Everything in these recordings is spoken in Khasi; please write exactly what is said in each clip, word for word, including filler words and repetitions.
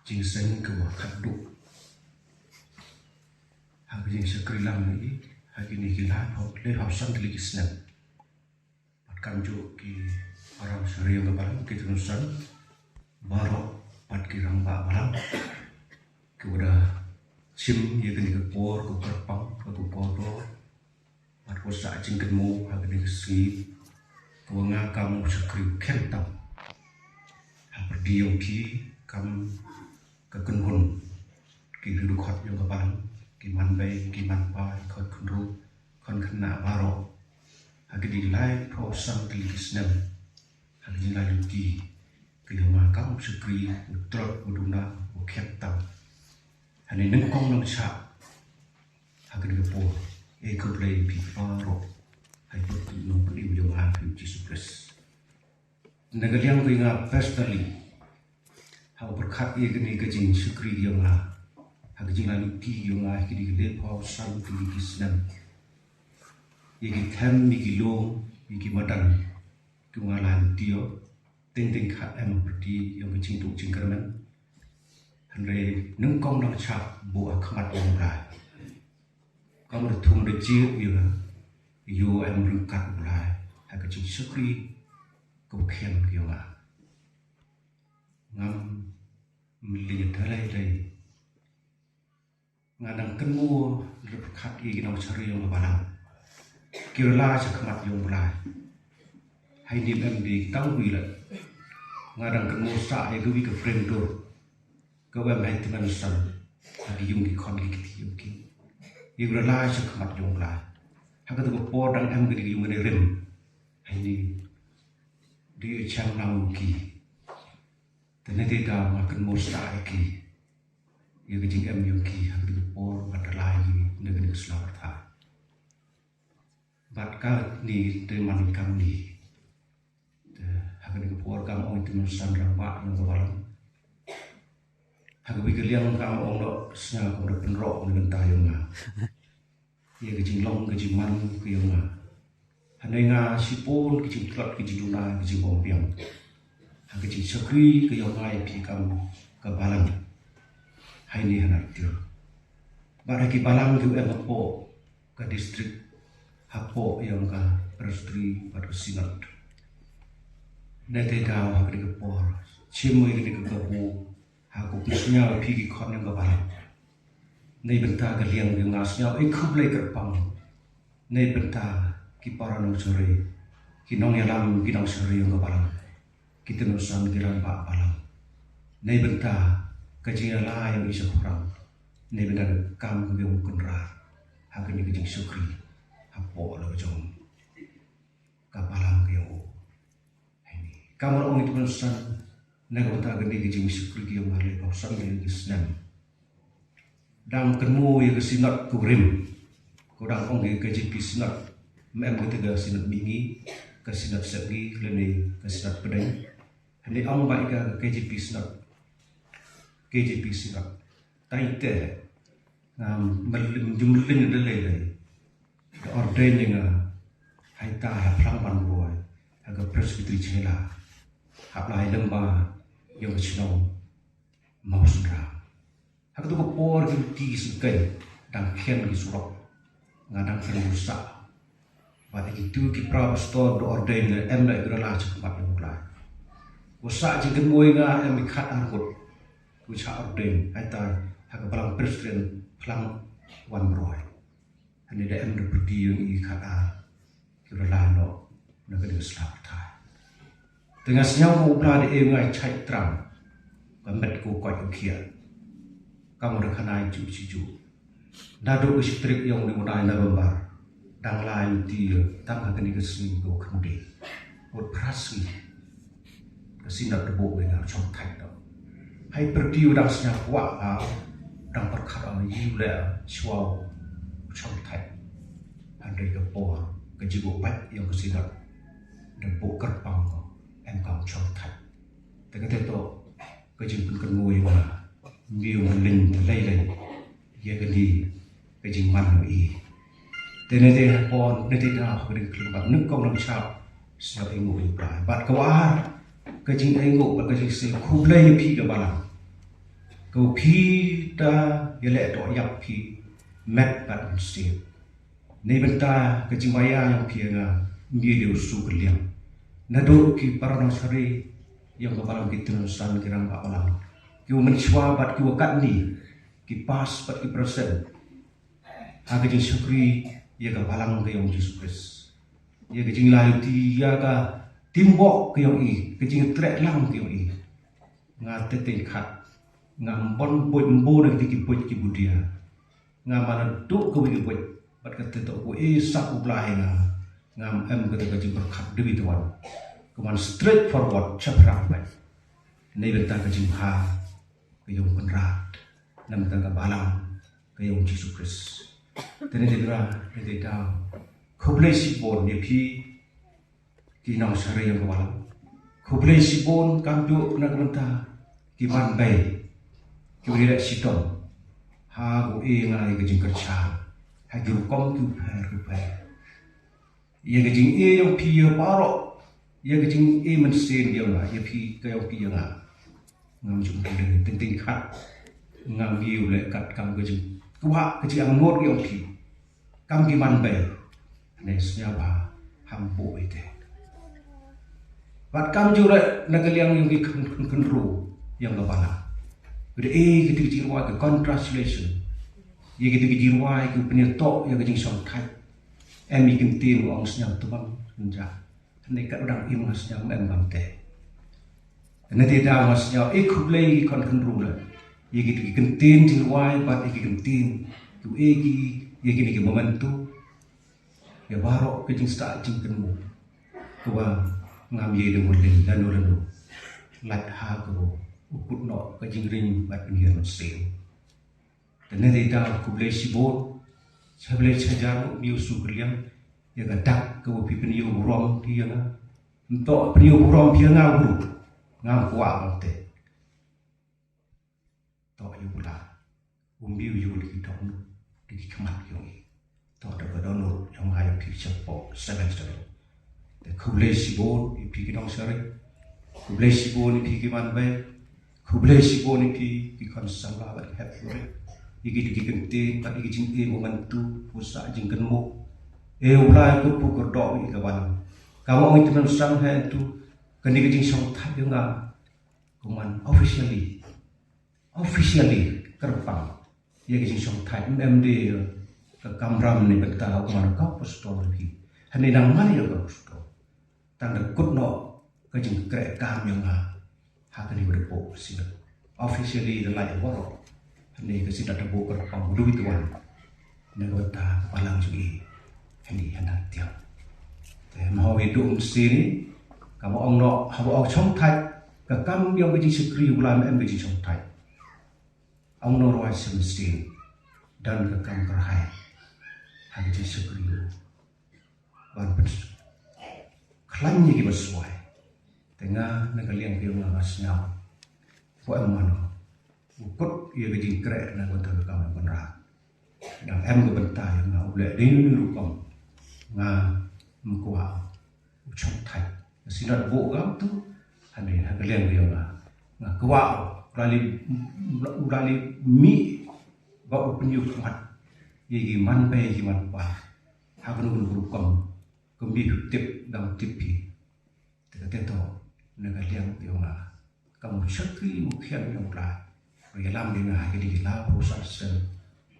Jingseng kaba khatduh ha ka jingshakri lang ïa i ha kine ki laiphew, laiphew san tylli ki snem. Bad kumjuh ki para nongshakri ïong ka balang, ki technician baroh bad ki rangbah balang kiba da shim ïa kane ka por kaba kyrpang, kaba kordor. Bad ko sah jingkynmaw ha kane ka sngi kaba nga kam u shakri u khyndai tam ha pyrdi ïong ki kam ka kynhun ki riew dkhot ïong ka balang, ki manbei, ki manpa, ki khun khynroo, khun khynnah baroh ha kine ki laiphew san tylli ki snem. Ha ka jinglai lynti ka ïong nga kam u shakri u tlot u duna u khyndai tam. Hane nyngkong nongshah ha kane ka por, e khublei phi baroh ha i pyrtuh nongpynim ïong nga phi u Jisu Khrist. Na ka liang ka ïong nga personally, ha u pyrkhat ïa kane ka jingshakri ïong nga ha ka jinglai lynti ïong nga ha kine ki laiphew san tylli ki snem. Ïa ki them, ïa ki lum, ïa ki madan ki ïong nga lai lynti ïa. Teng teng khat em pyrdi ïong ka jingduh jingkyrmen. Hynrei nyngkong nongshah buh ha khmat ïong u Blai. Kam da thung da jied ïa nga, ïoh em ryngkat u Blai ha ka jingshakri kaba khyndai ïong nga. Ngam mlien da lei lei. Nga dang kynmaw lada pyrkhat ïa ki nongshakri ïong ka balang kiba la sha khmat ïong u Blai. Hai nim em dei tang wi la. Nga dang kynmaw sah ïa ka wi ka frame door kaba em hai tymmen san ha ki ïung ki khon ki kti ïong ki, ïa kiba la sha khmat ïong u Blai. Ha kata ka por dang em ka dei ka ïung kane rim. Hai ni dei ïa chang nang ki. Te na te daw nga kynmaw sah ïa ki, ïa ka jingem ïong ki ha kata ka por bad da lai ïa ki na kane ka sla ka tha. Bad kane te man kam ni. Te ha kane ka por kam ong te man san rangbah ïong ka balang. Ha ka wi ka liang kam ong noh sngew kum da pynroh na ka bynta ïong nga. Ïa ka jinglong ka jingman ka ïong nga. Hynrei nga shipor ka jingtlot ka jingduna ka jingbymbiang ha ka jingshakri ka ïong nga ïa phi kam ka balang. Hai ni ha na tiar bad ha ki balang ki em hapoh ka district, hapoh ïong ka presbytery bad ka synod. Na te daw ha kane ka por shim ïa kane ka kabu ha ka pyrshah ïa phi ki khon ïong ka balang. Nei bynta ka liang ïong nga sngew e khublei kyrpang. Nei bynta ki para nongshakri, ki nongïalam, ki nongshakri ïong ka balang, ki technician, ki rangbah balang. Nei bynta ka jingïaleh ïong i sha khorang. Nei bynta ka kam ka ïong kynrad ha kane ka jingshakri hapoh la ka jong ka balang ka ïong u. Hai ni kam ong i te man san na ka bynta kane ka jingshakri ka ïong nga lai phew san tylli ki snem. Dang kynmaw ïa ka synod ka rim. Ko dang ong ïa ka K J P synod. Mem kata ka synod mihngi, ka synod sepngi lane ka synod pdeng. Hynrei ong ba ïa ka K J P synod, K J P synod. Tai te ngam mlien, jum mlien da lei lei. Da ordain ïa nga hai ta ha phlang Wanroi ha ka presbytery Chela, ha Blai Lyngba ïong ka shnong Mawsynram. Ha katu ka por ki lynti ki syngkien dang khian ki surok, nga dang kren u sah. Bad ïa kitu ki para pastor da ordain nga em da ïa ka la sha khmat ïong u Blai. U sah jingkynmaw ïa nga em i khat ar ngut u sah ordain hai ta ha ka balang presbyterian phlang Wanroi. Hynrei da em da pyrdi ïong i khat ar kiba la noh na ka ding sla pyrthai. Te nga sngew ba u Blai da e nga chait tram ka met ko koit u khiah. Kam da khanai ju shi ju. Naduh ka shi tarik ïong dei u nai November dang lai u ti tang ha kane ka sngi ko khynde. Ut phra sngi. Ka synod da buh ïa nga u chong thait to. Hai pyrdi u dang sñiaw kwah a, dang pyrkhat a, ïa u leh shuwa u chong thait. Hynrei ka por ka jingbuh bad ïa ka synod da buh kyrpang ko em kam chong thait. Te ka te to ka jingpynkynmaw ïa nga. Ym ïa u leng lei lei ïa ka dei ka jingman u i. Te ne te ha pon ne te da ka dei ka khlem bad nyngkong nang chap. Sngap ainguh ïa u Blai bad ka war ka jingainguh bad ka jingsngewkhublei ïa phi ka balang. Ko phi ta ïaleh to ïap phi met bad mynsiem. Nei bynta ka jingmaïa ïong phi ïa nga, ym ïa dei u su kylliang. Naduh ki para nongshari ïong ka balang, ki tymmen san, ki rangbah balang, ki wa mynshuwa bad ki wa katni, ki past bad ki present, ha ka jingshakri ïa ka balang ka ïong Jisu Khrist. Ïa ka jinglait ïa ka teamwork ka ïong i, ka jingtrei lang ka ïong i. Nga te teng khat, nga mbon buit mbo na ki buit ki budia. Nga mana tu ka wi buit, bad ka te to ko e sak u blai nga. Nga em ka te ka jingpyrkhat dewi tuan. Ka man straightforward, chaprak bai. Nei bynta ka jingha ka ïong Kynrad, na bynta ka balang ka ïong Jisu Khrist. Te nei dei ra, nei dei da. Khublei shibun ïa phi ki nongshari ïong ka balang. Khublei shibun kam ju na ka bynta ki man bei, ki wi leh shitom ha ko e nga ïa ka jingkyrcha ha ki rukom ki u pher ki u pher. Ïa ka jingïa ïong phi ïa baroh, ïa ka jingïa mynsiem ïong nga, ïa phi ka ïong phi ïa nga. Ngam ju teng teng khat, ngam ïa u leh kat kam ka jing, ka wa ka jingangnud ïong phi. Kam ki man bei, ne sñiaw ba ham bo ite. Bad kam ju leh na ka liang ïong ki khyn khyn khynru ïong ka balang. Bad e ki ti ki jingwa ka congratulation. Ïa ki ti ki jingwa ki pynïatoh ïa ka jingshongthait. Em i kin tim ong sñiaw tu bang nja. Hynrei kat u dang im nga sñiaw em bang te. Hynrei te da nga sñiaw e khublei ki khon khynru la. Ïa ki ti ki kin tim jingwai bad ïa ki kin tim. Tu e ki ïa ki ni ki momentum. Ïa baroh ka jingstad jingkynmaw. Ka wa ngam ïa dang mudin lano lano. Lait ha ka u kut noh ka jingring bad pynïar mynsiem. Te ne dei da khublei shibun, khublei shajar u miu su kylliang, ïa ka dak ka wa phi pynïoh burom phi ïa nga. Nto pynïoh burom phi ïa nga bru, nga kwah bang te. To ïa u la, u miu ïa u liki dong, liki khmat ïa u. To da ka donor, ïa nga ïa phi shapoh, seven seven. Te khublei shibun, ïa phi ki nongshari. Khublei shibun, ïa phi ki man bei. Khublei shibun ïa phi ki khon samla bad ki hep shuh. Ïa ki, ïa ki ktien bad ïa ki jingeh momentum, u sah jingkynmaw. E u Blai kyrkhu kyrdoh ïa ka balang. Ka ong ïa ki nongshang ha tu, kane ka jingshongthait ïa nga. Kumne officially. Officially kyrpang. Ïa ka jingshongthait em de ka kamram ne bynta kumne ka apostol ïa phi. Hynrei nang man ïa ka apostol. Tang da kut noh ka jingkreh kam ïa nga ha kane ka dei buh synod. Officially da lai waroh. Hynrei ka synod da buh kyrpang u dei tuan. Na ka bynta ka balang jong i. Hynrei hynda tiang. Te ma hoi dum sini ka ba ong noh ha ba ong shongthait ka kam ïa ka jingshakri u Blei em ka jingshongthait. Ong noh rwai shisien dan ka kam kyrhai ha ka jingshakri u. Ban pynkhlaiñ ïa ki ba suwai. Te nga na ka liang ka ïong nga sñiaw. Ko em mano. U kut ïa ka jingkreh na ka bynta ka kam ban ra. Dang em ka bynta ïa nga u leh dei ni rukom. Nga ym kwah u shongthait. Nga synod buh kam tu. Hynrei ha ka liang ka ïong nga. Nga kwah u la li, u la li mih ba u pynïoh khmat. Ïa ki man bei ïa ki man pa. Ha kano kano rukom. Kumbi tip dang tip phi. Te ka te to na ka liang ïong nga. Kam u shakri u khian ïong Blai. Ru ïalam ïa nga ha ki dei ki laiphew san snem.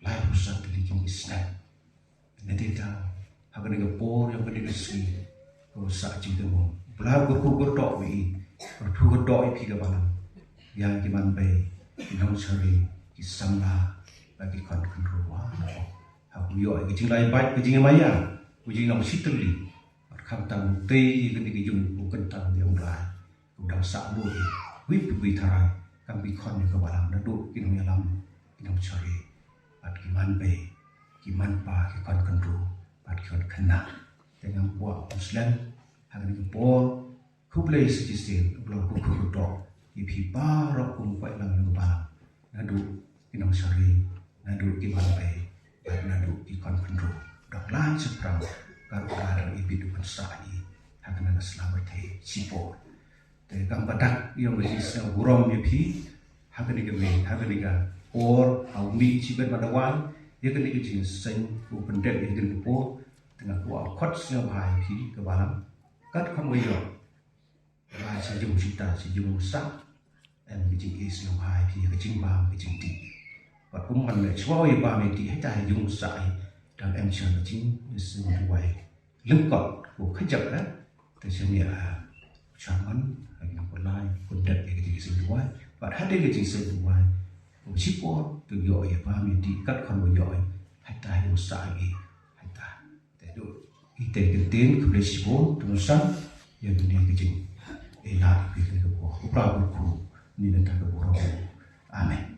Laiphew san tylli ki snem. Te na te ta ha kane ka por ïong kane ka sngi. Ko sa jingkynmaw. Blai kyrkhu kyrdoh ïa i. Kyrkhu kyrdoh ïa phi ka balang. Ïa ki man bei. Ki nongshari. Ki samla. Bad ki khon khynru wa. Ha ku ïoh ïa ka jinglai bait ka jingmaïa. Ku jingnong shi tylli. Bad khamtam u tei ïa kane ka jingpynkyntang ïa u Blai. Ku dang sah lut ïa wi pi wi tharai kam ki khon ïa ka balang naduh ki nongïalam ki nongshari bad ki man bei ki man pa ki khon khynru bad ki khon khynnah. Te ngam kwah ban slem ha kane ka por. Khublei sa shisien u Blei u kyrkhu kyrdoh ïa phi baroh kum u paidlang ïa u balang naduh ki nongshari naduh ki man bei bad naduh ki khon khynru. Dok lai shaphrang ka ruh ka dang ibit u pynsah ïa ha kane ka sla pyrthei shipor. Te kam ba dak ïong ka jingsngew burom ïa phi Ha kane ka miet, ha kane ka por, ha u mih shibit ban da wan ïa kane ka jingïaseng, u pyndep ïa kane ka por. Te nga kwah khot sngewbha ïa phi ka balang, kat kham ïoh ba sha jong u shynta, sha jong u sah, em ka jingïaseng bha ïa phi, ka jingbam, ka jingdih. Bad kum ban leh shuwa ïa bam ïa dih, hata ha jong u sah hi, dang em shuwa ka jingïaseng duwai lyngkot ko khajak, eh. Te sha ïa, ah, chairman, ha ki nongpynlai, pyndep ïa ka jingïaseng duwai. Bad hadien ka jingïaseng duwai, ko shipor, to ïoh ïa bam ïa dih, kat kham ïoh ïa, hata ha jong u sah hi, hata. Te dei ite ki ktien, khublei shibun, to ngin sa ïa kane ka jing. Ïa la ki ka ko. Ko Kpa, ko Khun, ne na ka bynta ka burom. Amen.